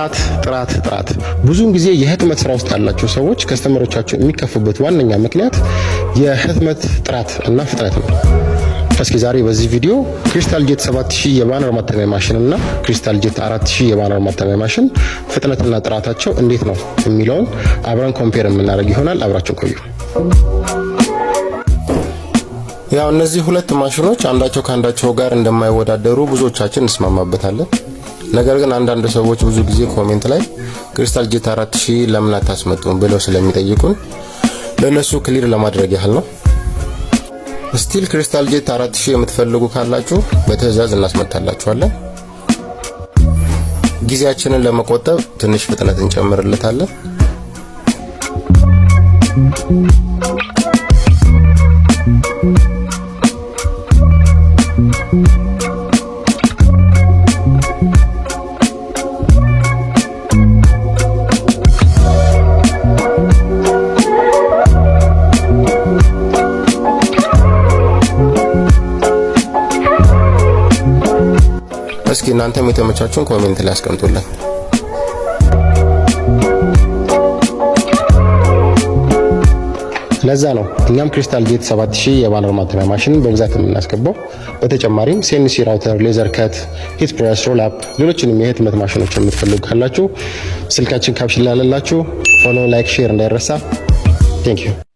ጥራት፣ ጥራት፣ ጥራት። ብዙውን ጊዜ የህትመት ስራ ውስጥ ያላቸው ሰዎች customer ኦቻቸው የሚከፉበት ዋነኛ ምክንያት የህትመት ጥራት እና ፍጥነት ነው። እስኪ ዛሬ በዚህ ቪዲዮ Crystal Jet 7000 የ banner ማተሚያ ማሽን እና Crystal Jet 4000 የ banner ማተሚያ ማሽን ፍጥነትና ጥራታቸው እንዴት ነው የሚለውን አብረን compare የምናደርግ ይሆናል። አብራችሁን ቆዩ። ያው እነዚህ ሁለት ማሽኖች አንዳቸው ከአንዳቸው ጋር እንደማይወዳደሩ ብዙዎቻችን እንስማማበታለን። ነገር ግን አንዳንድ ሰዎች ብዙ ጊዜ comment ላይ Crystal Jet 4000 ለምን አታስመጡም ብለው ስለሚጠይቁን ለእነሱ clear ለማድረግ ያህል ነው። Still Crystal Jet 4000 የምትፈልጉ ካላችሁ በትዕዛዝ እናስመጣላችኋለን። ጊዜያችንን ለመቆጠብ ትንሽ ፍጥነት እንጨምርለታለን። እስኪ እናንተም የተመቻችሁን comment ላይ አስቀምጡልን። ለዛ ነው እኛም Crystal Jet 7000 የ banner ማተሚያ ማሽንን በብዛት የምናስገባው። በተጨማሪም CNC router፣ laser cut፣ heat press፣ roll up፣ ሌሎችንም የህትመት ማሽኖች የምትፈልጉ ካላችሁ ስልካችን caption ላይ አለላችሁ። Follow፣ like፣ share እንዳይረሳ። Thank you.